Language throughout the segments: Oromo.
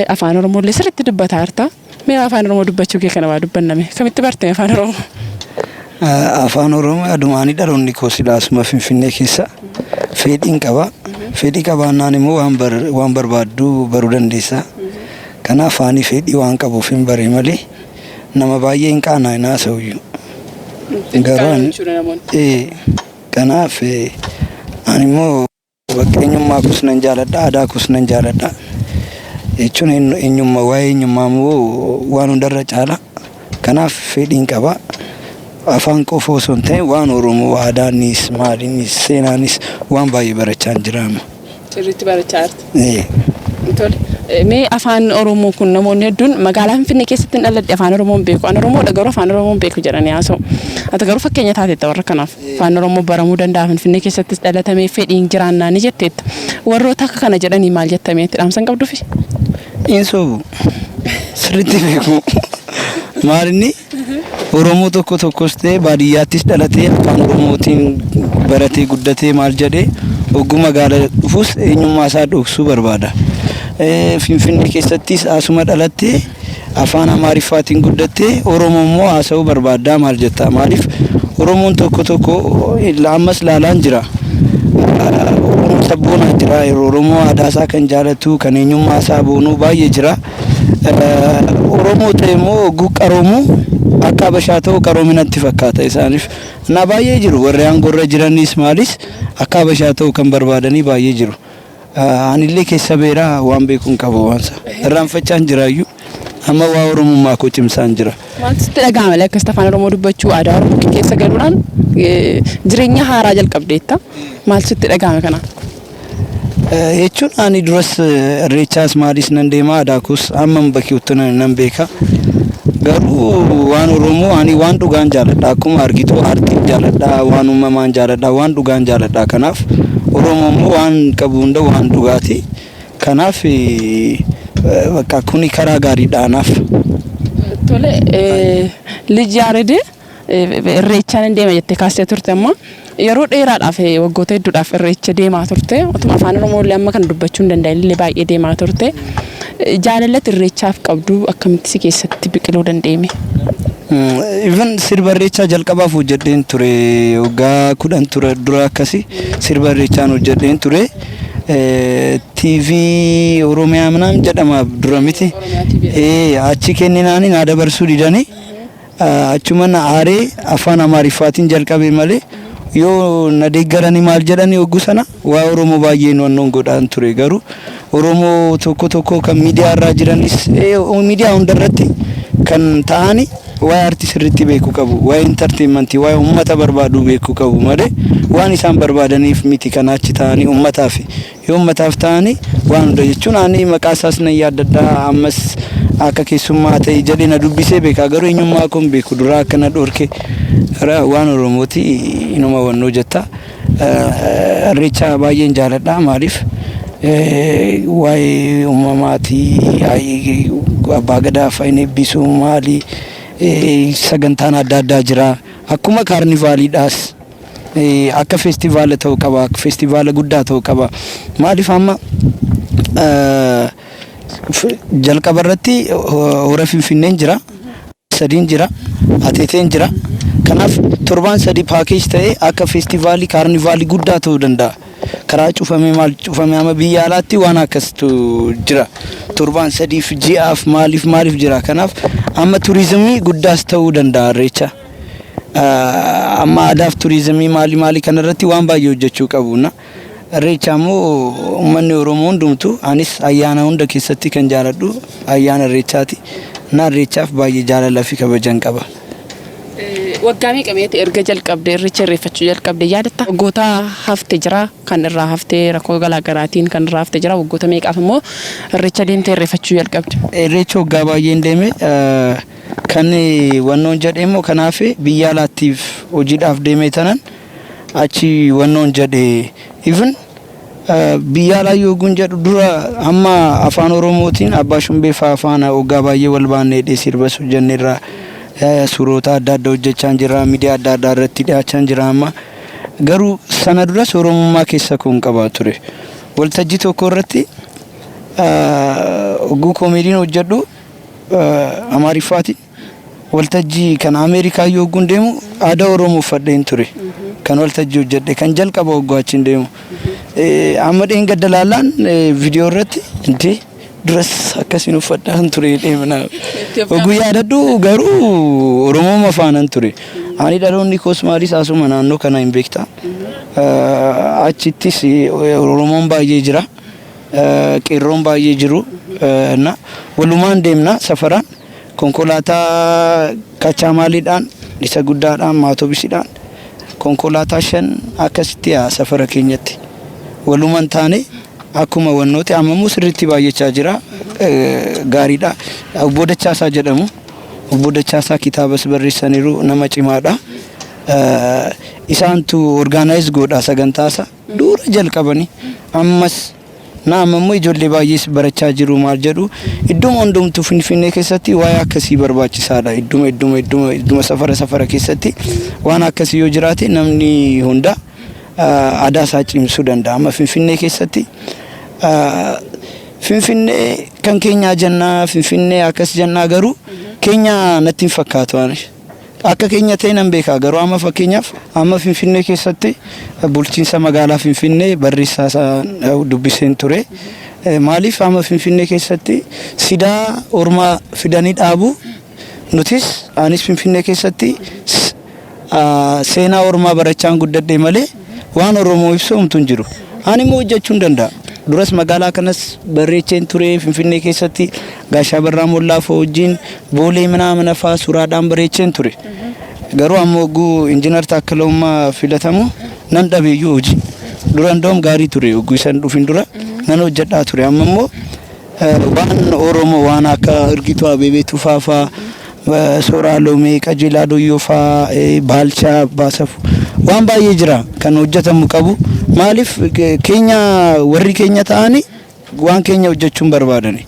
Afaan Oromoo illee sirriitti dubbataa jirta. Mee afaan Oromoo dubbachuu kee kana waa dubbanname. Kamitti barte afaan Oromoo? Afaan Oromoo adumaanii dhaloonni koo silaa asuma Finfinnee keessa fedhiin qaba. Fedhii qabaannaan immoo waan barbaaddu baruu dandeessa. Kanaaf afaanii fedhii waan qabuuf hin bare malee nama baay'ee hin qaanaa hin haasa'uyyuu. Garuu kanaaf ani immoo bakka eenyummaa koos nan jaaladha, aadaa koos nan jaaladha. Jechuun eenyummaa waa'ee eenyummaa immoo waan hundarra caala. Kanaaf fedhiin qaba. Afaan qofa osoo hin ta'in waan Oromoo aadaanis maaliinis seenaanis waan baay'ee barachaa jira amma. Sirriitti barachaa jirta. Tole. Mee afaan Oromoo kun namoonni hedduun magaalaa Finfinnee keessatti hin dhaladhe, afaan Oromoo hin beeku. An Oromoodha garuu afaan Oromoo hin beeku jedhanii haasa'u. Ati garuu fakkeenya taateetta warra kanaaf. Afaan Oromoo baramuu danda'a, Finfinnee keessattis dhalatamee fedhiin jiraannaa ni jetteetta. Warroota akka kana jedhanii maal jettamee itti dhaamsan qabduufi? Hin sobu. Sirriitti beeku. Maalinni Oromoo tokko tokkos ta'e baadiyyaattis dhalatee afaan Oromootiin baratee guddatee maal jedhee hogguu magaalaa dhufus eenyummaa isaa dhoksuu barbaada. Finfinnee keessattis asuma dhalattee afaan Amaariffaatiin guddattee Oromoo immoo haasa'uu barbaaddaa maal jetta? Maaliif Oromoon tokko tokko ammas laalaan jira. Oromoon sabboonaa jira. Oromoo aadaa isaa kan jaalatu kan eenyummaa isaa boonuu baay'ee jira. Oromoo ta'e immoo hogguu qaroomu akka Habashaa ta'u qaroominatti fakkaata isaaniif. Na baay'ee jiru warri aangoorra jiranis maalis akka Habashaa ta'u kan barbaadanii baay'ee jiru. Anillee keessa beeraa waan beekuun qaba waansa. Irraanfachaan jiraayyuu amma waa Oromummaa koo cimsaan jira. Maaltu sitti dhaga'ama akkasitti afaan Oromoo dubbachuu, aadaa Oromoo keessa galuudhaan jireenya haaraa jalqabdeetta. Maaltu sitti dhaga'ame kana? Jechuun ani duras irreechaas maalis nan deema, aadaa koos amma bakkeetti nan beeka. Garuu waan Oromoo ani waan dhugaan jaaladha. Akkuma argitu aartiin jaaladha, waan uumamaan jaaladha, waan dhugaan jaaladha. Kanaaf Oromoo immoo waan qabu hunda waan dhugaati. Kanaaf bakka kuni karaa gaariidha anaaf. Tole, Lij Yaared, irreechaan hin deema jettee kaastee turte. Amma yeroo dheeraadhaaf, waggoota hedduudhaaf irreecha deemaa turte. Otuma afaan Oromoo illee amma kana dubbachuu hin danda'in illee baay'ee deemaa turte. Jaalalatti irreechaaf qabdu akkamitti si keessatti biqiluu danda'ime? Even sirba irreechaa jalqabaaf hojjedheen ture, waggaa 10 ture dura akkasi sirba irreechaan hojjedheen ture. TV Oromiyaa ምናምን jedhama dura miti. Achi kenninaani naa dabarsuu didanii achuma na aaree afaan Amaariffaatiin jalqabe malee yoo na deeggaranii maal jedhanii hogguu sana waa Oromoo baay'een wannoon godhaan ture. Garuu Oromoo tokko tokko kan miidiyaa irraa jiranis, miidiyaa hundarratti kan ta'ani, waa'ee aartii sirriitti beekuu qabu, waa'ee entertainmentii, waa'ee uummata barbaaduu beekuu qabu malee waan isaan barbaadaniif miti kan achi ta'anii. Uummataaf yoo uummataaf ta'anii waan hunda jechuun ani maqaa isaas nan yaaddadha. Ammas akka keessummaa ta'e jedhee na dubbisee beeka, garuu eenyummaa koo hin beeku. Duraa akka na dhorke waan Oromooti inuma wannoo jetta. Irreecha baay'een jaaladha. Maaliif? Waa'ee uumamaati, abbaa gadaa fa'iin eebbisuu, maali, sagantaan adda addaa jira. Akkuma kaarnivaaliidhaas akka feestivaala ta'uu qaba, feestivaala guddaa ta'uu qaba. Maaliif? Amma jalqaba irratti hora Finfinneen jira, sadiin jira, ateeteen jira. Kanaaf torbaan 3 package ta'ee akka feestivaalii kaarnivaalii guddaa ta'uu danda'a. Karaa cufamee maal cufamee, amma biyya alaatti waan akkasitu jira. Torbaan 3f, ji'aaf, maaliif maaliif jira. Kanaaf amma turizimii guddaas ta'uu danda'a irreecha. Amma aadaaf turizimii maali maali kanarratti waan baay'ee hojjechuu qabu. Irreecha immoo uummanni Oromoo hundumtu, anis ayyaana hunda keessatti kan jaaladhu ayyaana irreechaati. Na irreechaaf baay'ee jaalalaa fi kabajan qaba. Waggaa meeqa meeti erga jalqabde irreecha irreeffachuu jalqabde yaadatta? Waggoota hafte jira, kan irraa haftee rakkoo garaa garaatiin kan irraa hafte jira. Waggoota meeqaaf immoo irreecha deemtee irreeffachuu jalqabde? Irreecha waggaa baay'een deeme. Kan wannoon jedhe immoo kanaaf biyya alaattiif hojiidhaaf deemee tanan achi wannoon jedhe. Even biyya alaa yooguun jedhu dura hamma afaan Oromootiin abbaa shumbee fa'aa faana waggaa baay'ee wal baannee sirbas hojjenneerra, suurota adda addaa hojjechaa jira, miidiyaa adda addaa irratti dhiyaachaa jira. Amma garuu sana duras Oromummaa keessa koon qabaa ture. Waltajjii tokko irratti Hogguu koomeediin hojjedhu Amaariffaatiin waltajjii kan Ameerikaa yoo hogguun deemu aadaa Oromoo uffadheen ture. Kan waltajjii hojjedhe kan jalqaba hogguu achiin deemu. Amma dheengadda laallaan viidiyoo irratti intee duras akkasiin uffadhaan ture deemna. Hogguu yaadadhu garuu Oromoo faanan ture. Ani dhaloonni koos maalis asuma naannoo kana hin beekta. Achittis Oromoon baay'ee jira. Qeerroon baay'ee jiru. Na walumaan deemna safaraan konkolaataa kachaamaaliidhaan isa guddaadhaan maatobisiidhaan konkolaataa 5 akkasitti yaa safara keenyatti walumaan taane akkuma wannooti amma immoo sirriitti baay'achaa jira, gaariidha. Obbo Dachaasaa jedhamu. Obbo Dachaasaa kitaabas barreessaniiru, nama cimaadha. Isaantu organize godha sagantaasa dura jalqabanii ammas na amma immoo ijoollee baay'ees barachaa jiru. Maal jedhu, idduma hundumtuu Finfinnee keessatti waa'ee akkasii barbaachisaadha. Idduma idduma idduma idduma safara safara keessatti waan akkasii yoo jiraate namni hunda aadaa isaa cimsuu danda'a. Amma Finfinnee keessatti Finfinnee kan keenyaa jennaa, Finfinnee akkas jennaa, garuu keenya natti hin fakkaatu ani. Akka keenya ta'e nan beeka, garuu amma fakkeenyaaf amma Finfinnee keessatti bulchiinsa magaalaa Finfinnee barreessaa isaa dubbiseen ture. Maaliif amma Finfinnee keessatti sidaa ormaa fidanii dhaabu? Nutis anis Finfinnee keessatti seenaa ormaa barachaan guddadhe malee waan Oromoo ibsu homtuu hin jiru. Ani immoo hojjechuu hin danda'a. Duras magaalaa kanas barreecheen ture. Finfinnee keessatti Gaashaa Barraa Mollaa fa'aa wajjin Boolee minaa fa'aa suuraadhaan bareecheen ture. Garuu amma hogguu Injiinar Taakkalaa Uumaa filatamu nan dhabeeyyuu hojii. Dura indoom gaarii ture, hogguu isan dhufin dura nan hojjedhaa ture. Amma immoo waan Oromoo waan akka Ergituu Abeebee Tufaa fa'aa, Sooraa Loomee, Qajeelaa Doyyoo fa'aa, Baalchaa Baasafu waan baay'ee jira kan hojjetamu qabu. Maaliif keenya warri keenya ta'anii waan keenya hojjechuun barbaadani.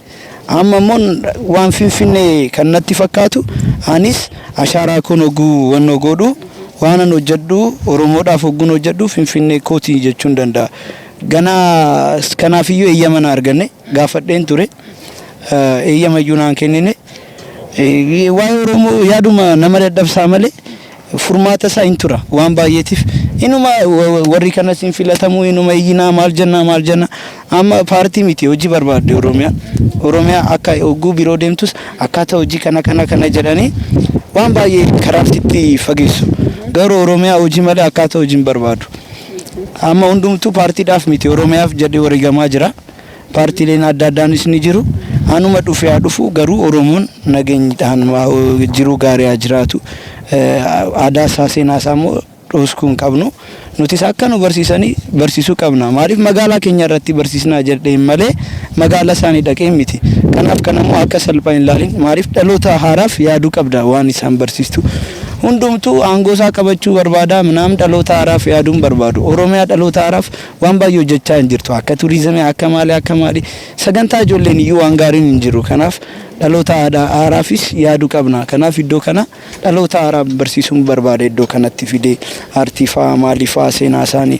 Amma immoo waan Finfinnee kan natti fakkaatu anis ashaaraa koon hogguu wannoo godhu waan an hojjedhu Oromoodhaaf hogguun hojjedhu Finfinnee kootii jechuun danda'a. Ganaa kanaafiyyuu eeyyama na arganne gaafadheen ture. Eeyyama iyyuu naan kennine. Waa'ee Oromoo yaaduma nama dadhabsaa malee furmaata isaa hin tura waan baay'eetiif. Inuma warri kanas hin filatamu, inuma iyyinaa, maal jennaa maal jenna. Amma paartii miti, hojii barbaadde Oromiyaan. Oromiyaa akka hogguu biroo deemtus akkaataa hojii kana kana kana jedhanii waan baay'ee karaatti fageessu. Garuu Oromiyaa hojii malee akkaataa hojii hin barbaadu. Amma hundumtuu paartiidhaaf miti, Oromiyaaf jedhee wareegamaa jira. Paartiileen adda addaanis ni jiru. Anuma dhufee haa dhufu, garuu Oromoon nageenyidhaan jiruu gaarii haa jiraatu. Aadaa isaa seenaa isaa immoo dhoksuu hin qabnu. Nutis akka nu barsiisanii barsiisuu qabna. Maaliif magaalaa keenya irratti barsiisnaa jedheen malee magaalaa isaanii dhaqee miti. Kanaaf kanammoo akka salphaa hin ilaalin. Maaliif dhaloota haaraaf yaaduu qabda waan isaan barsiistu. Hundumtuu aangoo isaa qabachuu barbaada minaam, dhaloota haaraaf yaaduu hin barbaadu. Oromiyaa dhaloota haaraaf waan baay'ee hojjechaa hin jirtu. Akka turizimii, akka maalii akka maalii, sagantaa ijoolleen iyyuu waan gaariin hin jiru. Kanaaf dhaloota haaraafis yaaduu qabna. Kanaaf iddoo kana dhaloota haaraa barsiisuun barbaada, iddoo kanatti fidee aartii fa'aa maalii fa'aa seenaa isaanii.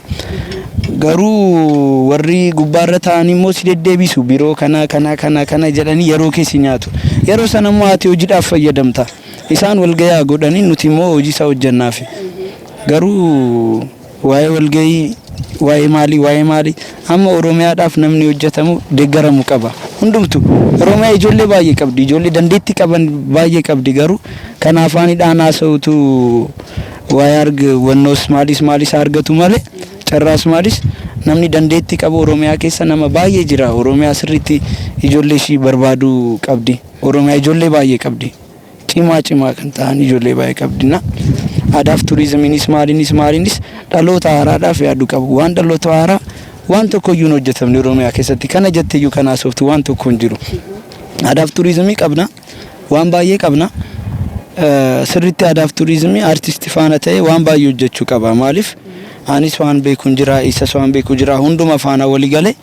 Garuu warri gubbaarra ta'an immoo si deddeebisu, biroo kana kana kana kana jedhanii yeroo keessi nyaatu. Yeroo sana immoo ati hojiidhaaf fayyadamta. Isaan walgayaa godhanii nuti immoo hojii isaa hojjannaafi. Garuu waa'ee walgahii, waa'ee maalii waa'ee maalii, amma Oromiyaadhaaf namni hojjetamu deeggaramu qaba. Hundumtu Oromiyaa ijoollee baay'ee qabdi, ijoollee dandeettii qaban baay'ee qabdi, garuu kan afaanidhaan haasa'utu waa'ee arg wannoos maalis maalis argatu malee carraas maalis namni dandeettii qabu Oromiyaa keessa nama baay'ee jira. Oromiyaa sirriitti ijoollee ishii barbaaduu qabdi. Oromiyaa ijoollee baay'ee qabdi. Cimaa cimaa kan ta'an ijoollee baay'ee qabdi. Na aadaaf turizimiinis maaliinis maaliinis dhaloota haaraadhaaf yaaduu qabu. Waan dhaloota haaraa waan tokko iyyuu hin hojjetamne Oromiyaa keessatti. Kana jetteeyyuu kan haasoftu waan tokko hin jiru. Aadaaf turizimii qabna. Waan baay'ee qabna. Sirriitti aadaaf turizimii aartistii faana ta'e waan baay'ee hojjechuu qaba. Maaliif anis waan beeku hin jira, isas waan beeku jira, hunduma faana walii galee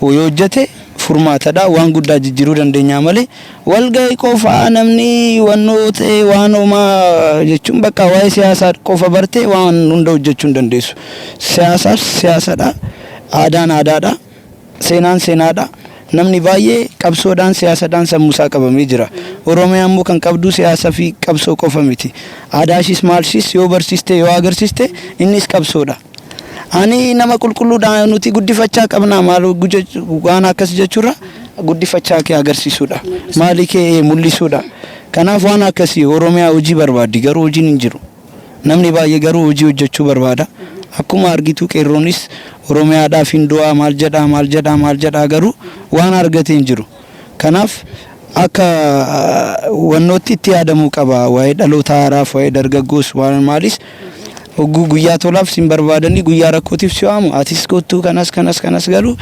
yoo hojjete furmaatadha. Waan guddaa jijjiiruu dandeenya malee walgahii qofaa namni wannoo ta'e waan homaa jechuun bakka waa'ee siyaasaa qofa barte waan hunda hojjechuu hin dandeessu. Siyaasaaf siyaasadha. Aadaan aadaadha. Seenaan seenaadha. Namni baay'ee qabsoodhaan, siyaasadhaan sammuusaa qabamee jira. Oromiyaa immoo kan qabdu siyaasa fi qabsoo qofa miti. Aadaa ishiis maalshiis yoo barsiiste, yoo agarsiiste, innis qabsoodha. Ani nama qulqulluudhaan nuti guddifachaa qabna, maal waan akkas jechuurra guddifachaa kee agarsiisuudha. Maalii kee mul'isuudha. Kanaaf waan akkasii Oromiyaa hojii barbaaddi, garuu hojiin hin jiru. Namni baay'ee garuu hojii hojjechuu barbaada. Akkuma argitu qeerroonis Oromiyaadhaaf hin du'aa, maal jedhaa, maal jedhaa, maal jedhaa, garuu waan argate hin jiru. Kanaaf akka wannootti itti yaadamuu qaba. Waa'ee dhaloota haaraaf, waa'ee dargaggoos, waan maalis hogguu guyyaa tolaaf sin barbaadanii guyyaa rakkootiif si waamu, atis kottuu kanas kanas kanas, garuu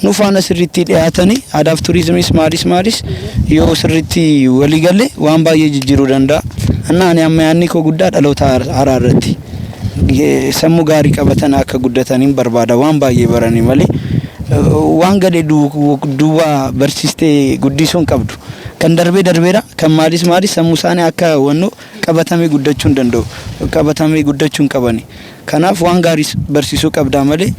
nu faana sirriitti dhiyaatanii aadaaf turizimiis maalis maalis yoo sirriitti walii galle waan baay'ee jijjiiruu danda'a. Anna ani amma yaadni koo guddaa dhaloota haaraa irratti sammuu gaarii qabatan akka guddataniin barbaada, waan baay'ee baranii malee waan gadhee duwwaa barsiistee guddisuu hin qabdu. Kan darbee darbeera, kan maalis maalis sammuu isaanii akka wannoo qabatamee guddachuu hin danda'u. Qabatamee guddachuu hin qabani. Kanaaf waan gaarii barsiisuu qabdaa malee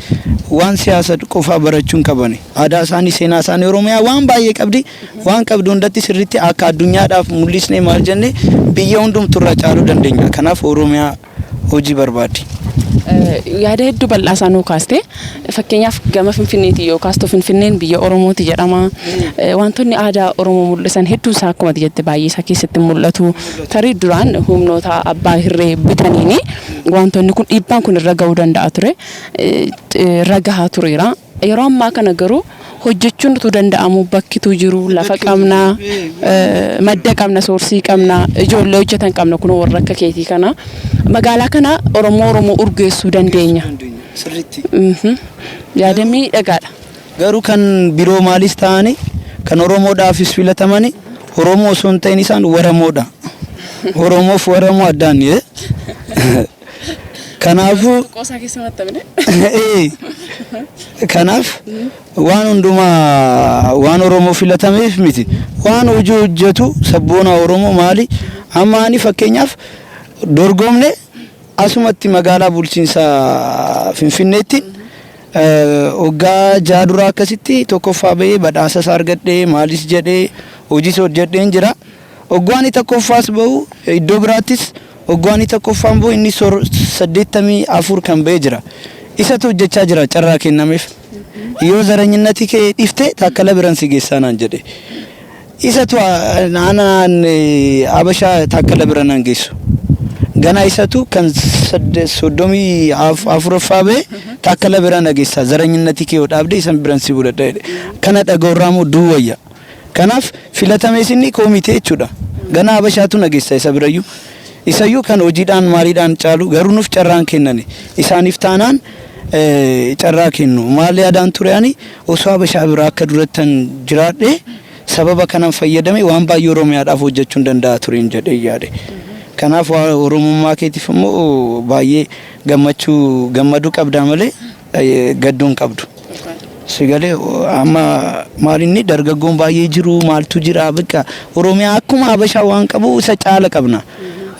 waan siyaasa qofaa barachuu hin qabani. Aadaa isaanii, seenaa isaanii, Oromiyaa waan baay'ee qabdi. Waan qabdu hundatti sirriitti akka addunyaadhaaf mul'isnee maal jennee biyya hundumturraa caaluu dandeenya. Kanaaf Oromiyaa hojii barbaaddi. Yaada hedduu bal'aa isaa nuu kaaste. Fakkeenyaaf gama Finfinneetii yoo kaastu, Finfinneen biyya Oromooti jedhama. Wantoonni aadaa Oromoo mul'isan hedduun isaa akkuma jette baay'ee isaa keessatti mul'atu. Tarii duraan humnoota abbaa hirree bitaniini wantoonni kun dhiibbaan kun irra gahuu danda'a ture. Irra gahaa tureera. Yeroo ammaa kana garuu hojjechuun utuu danda'amu, bakkitu jiru, lafa qabna, madda qabna, source qabna, ijoollee hojjetan qabna, kun warra akka keetii kana. Magaalaa kana Oromoo Oromoo urgeessuu dandeenya. Sirriitti. Yaada miidhagaadha. Garuu kan biroo maalis ta'anii kan Oromoodhaafis filatamanii Oromoo osoo hin ta'in isaan Waramoodha. Oromoof Waramoo addaan. Kanaafuu Qoosaa keessa maxxanne. Kanaaf waan hundumaa waan Oromoo filatameef miti. Waan hojii hojjetu sabboona Oromoo maali? Amma ani fakkeenyaaf dorgomne asumatti magaalaa bulchiinsa Finfinneetti waggaa 6 dura akkasitti tokkoffaa bahee badhaasa isaa argadhee maalis jedhee hojiis hojjedheen jira. Waggaan tokkoffaas bahu iddoo biraattis waggaan tokkoffaan bahu inni 84 kan bahee jira. Isatu hojjechaa jira carraa kennameef. Yoo zaranyinati kee dhifte Taakkala biran si geessaa naan jedhe. Isatu anaan Abashaa Taakkala bira naan geessu. Ganaa isatu kan 34ffaa bahe Taakkala bira na geessa. Zaranyinati kee yoo dhaabde isan biran si budhadha jedhe. Kana dhaga'urraa immoo duwwayya. Kanaaf filatamees inni koomitee jechuudha. Ganaa Abashaatu na geessa isa birayyuu. Isayyuu kan hojiidhaan maaliidhaan caalu garuu nuuf carraan kennani. Isaaniif taanaan carraa kennu. Maal yaadaan ture, ani osoo Abashaa biraa akka durattan jiraadhe sababa kanan fayyadame waan baay'ee Oromiyaadhaaf hojjechuu hin danda'a tureen jedhee yaade. Kanaaf waa Oromummaa keetiif immoo baay'ee gammachuu gammaduu qabdaa malee gadduu hin qabdu. Sigalee amma maalinni dargaggoon baay'ee jiru, maaltu jira, bakka Oromiyaa akkuma Habashaa waan qabu isa caala qabna.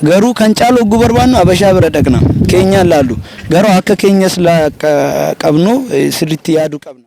Garuu kan caalu hogguu barbaannu Habashaa bira dhaqna. Keenyaan laallu. Garuu akka keenyas qabnu sirriitti yaaduu qabna.